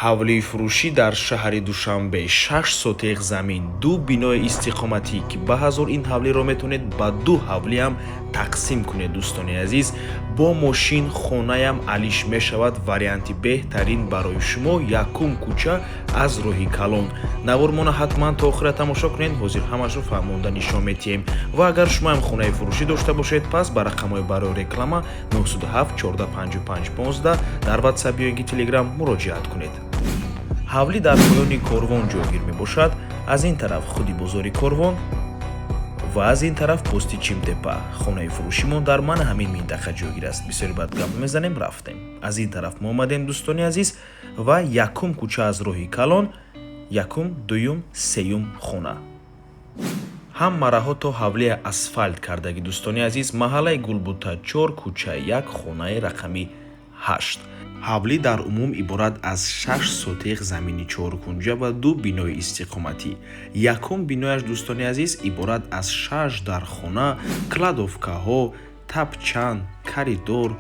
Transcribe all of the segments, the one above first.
Ҳавлии фурӯшӣ дар шаҳри Душанбе, 6 сотех замин, ду бинои истиқоматӣ, ки ба ҳазор ин ҳавлиро метавонед ба ду ҳавлиам тақсим кунед. Дӯстони азиз, бо мошин хонаям алиш мешавад. Варианти беҳтарин барои шумо, якум кӯча аз роҳи калон. Навормона ҳатман то охира тамошо кунед, ҳозир ҳамашро фаҳмонда нишон метиҳем. Ва агар шумоам хонаи фурӯшӣ дошта бошед, пас ба рақамҳои барои реклама 907 14 55 15 дар WhatsApp ё ин ки Telegram муроҷиат кунед. Ҳавлӣ дар поёни Корвон ҷойгир мебошад. Аз ин тараф худи бозори Корвон ва аз ин тараф пости Чимтепа. Хонаи фурӯшимон дар мана ҳамин минтақа ҷойгир аст. Бисёри баъд гап мезанем, рафтем. Аз ин тараф мо омадем, дӯстони азиз, ва якум кӯча аз роҳи калон, якум, дуюм, сеюм хона. Ҳама раҳо то ҳавлия асфалт кардагӣ. Дӯстони азиз, маҳаллаи Гулбута 4, кӯчаи 1, хонаи рақами 8. Ҳавлӣ дар умум иборат аз 6 сотех замини чоркунҷа ва ду бинои истиқоматӣ. Якум бинояш, дӯстони азиз, иборат аз 6 дархона, кладовкаҳо, тапчан, коридор,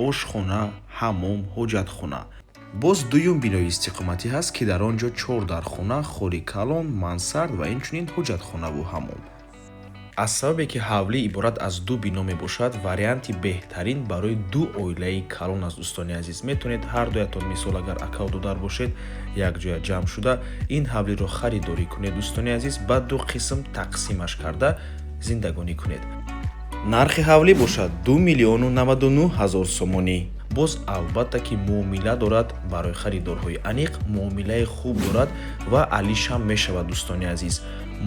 ошхона, ҳаммом, ҳоҷатхона. Боз дуюм бинои истиқоматӣ ҳаст, ки дар он ҷо чор дархона, хори калон, мансард ва инчунин ҳоҷатхонаву ҳаммом. Аз сабабе ки ҳавлӣ иборат аз ду бино мебошад, варианти беҳтарин барои ду оилаи калон аст. Дӯстони азиз, метавонед ҳар дуятон, мисол, агар акаву дудар бошед, якҷоя ҷамъ шуда ин ҳавлиро харидорӣ кунед. Дӯстони азиз, ба ду қисм тақсимаш карда зиндагонӣ кунед. Нархи ҳавлӣ бошад 2 миллиону 99 ҳазор сомонӣ. Боз албатта ки муомила дорад, барои харидорҳои аниқ муомилаи хуб дорад ва алишам мешавад. Дӯстони азиз,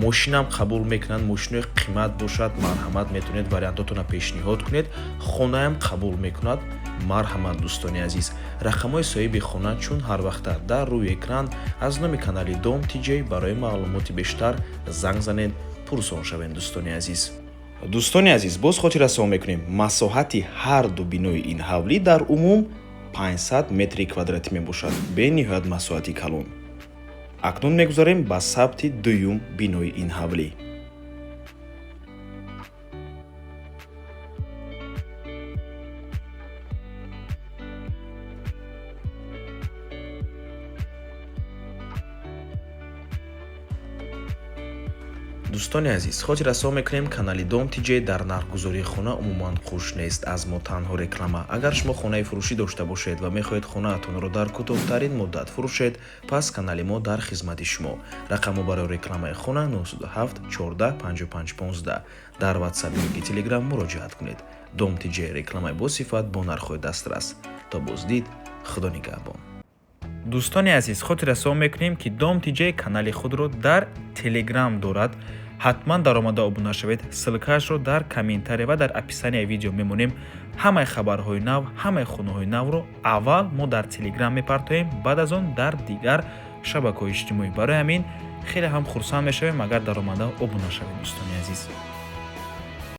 мошинам қабул мекунанд, мошинои қимат бошад, марҳамат, метавонед вариантотонро пешниҳод кунед, хонаам қабул мекунад, марҳамат. Дӯстони азиз, рақамҳои соҳиби хона чун ҳар вақта дар рӯи экран. Аз номи канали Дом ТJ барои маълумоти бештар занг занед, пурсон шавед. Дӯстони азиз, дӯстони азиз, боз хотиррасон мекунем, масоҳати ҳар ду бинои ин ҳавлӣ дар умум 500 метри квадратӣ мебошад. Бениҳоят масоҳати калон. Акнун мегузарем ба сабти дуюм бинои ин ҳавлӣ. Дӯстони азиз, хотиррасон мекунем, канали Дом ТJ дар нархгузории хона умуман хуш нест. Аз мо танҳо реклама. Агар шумо хонаи фурӯшӣ дошта бошед ва мехоҳед хонаатонро дар кӯтоҳтарин муддат фурӯшед, пас канали мо дар хизмати шумо. Рақамҳо барои рекламаи хона 907 14 55 15, дар WhatsApp ё Telegram муроҷиат кунед. Дом ТJ, рекламаи босифат бо нархҳои дастрас. То боздид, Худо нигаҳбон. Дӯстони азиз, хотиррасон мекунем, ки Дом ТJ канали худро дар Телеграм дорад. Ҳатман даромада обуна шавед. Ссылкаашро дар комментария ва дар описанияи видео мемонем. Ҳамаи хабарҳои нав, ҳамаи хонаҳои навро аввал мо дар Телеграм мепартоем, баъд аз он дар дигар шабакаҳои иҷтимоӣ. Барои ҳамин хеле ҳам хурсанд мешавем, агар даромада обуна шавед, дӯстони азиз.